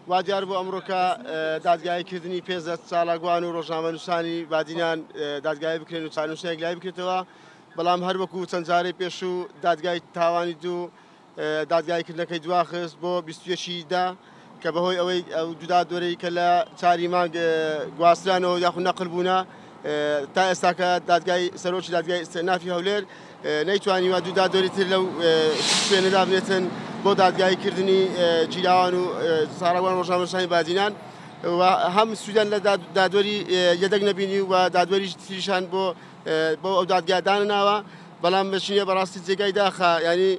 وا دیار بوو ئەمڕۆکە دادگاییکردنی پێنج چالاکوان و ڕۆژنامەنووسانی بادینان دادگایی بکرێن و چارەنووسیان یەکلایی بکرێتەوە، بەڵام هەر وەکو چەند جارەی پێشوو دادگای تاوانی دوو دادگاییکردنەکەی دواخست بۆ 21 دە کە بەهۆی ئەوەی ئەو دوو دادوەرەی کە لە چاری مانگ گواسترانەوە یاخود نەقل بوونە تا ئێستاکە دادگای سەرۆکی دادگای ئیستئنافی هەولێر نەیتوانیوە دوو دادوەری تر لەو شوێنە دابنێتن بۆ دادگایی کردنی گیراوان و ساڕەوان ڕۆژنامەنووسانی بادینان و هەم سوودیان لە دادوەری یەدەگ نەبینی و دادوەری تریشان بۆ بۆ ئەو دادگا دانەناوە بەڵام بەچینە بەڕاستی جێگای داخە ینی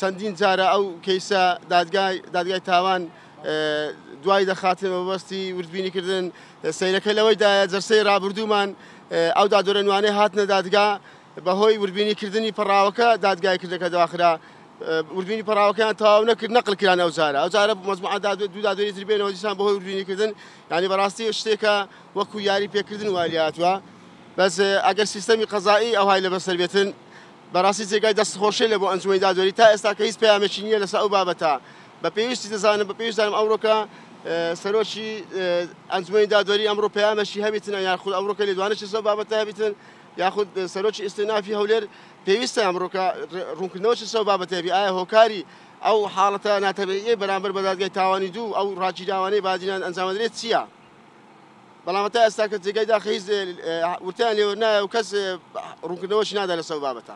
چەندین جارە ئەو کەیسە دادگای دادگای تاوان دوای دەخاتن مەبەستی وردبینیکردن سەیرەکە لەوەیدایە جەرسەی رابردوومان ئەو دادوەرە نوانەی هاتنە دادگا بەهۆی وردبینیکردنی پەڕاوەکە دادگای کردەکە دواخرا وردبینی پەڕاوەکەیان تەواو نەکرد نەقل کران ئەو جارە ئەو جارە مەجموعە دوو دادوەری تر بێنەوە دیسان بەهۆی وردبینیکردن یعنی بەڕاستی شتێکە وەکو یاری پێکردن وای لێهاتووە بەس ئەگەر سیستەمی قەزایی ئەوهای لەبەسەر بێتن بەڕاستی جێگای دەست خۆشیە لە بۆ ئەنجومەنی دادوەری تا ئێستا کە هیچ پەیامێکی نییە لەسەر ئەو بابەتە بە پێویستی دەزانم بە پێویست دانم ئەمڕۆکە سەرۆکی ئەنجومەنی دادوەری ئەمڕۆ پەیامێکی هەبیتن یاخود ئەمڕۆکە لێدوانێکی لەسەر بابەتە هەبیتن یاخود سەرۆکی ئیستینافی هەولێر پێویستە ئەمڕۆکە ڕوونکردنەوەی لەسەر بابەتە هەبی ئایا هۆکاری ئەو حاڵەتە ناتەبیعیەی بەرامبەر بە دادگای تاوانی دوو ئەو ڕاگیراوانەی بادینان ئەنجامدرێت چییە؟ بەڵام تا ئێستا کە جێگای داخە هیچ ورتیان لێوەرنایە و کەس ڕوونکردنەوەشی نادا لەسەر بابەتە.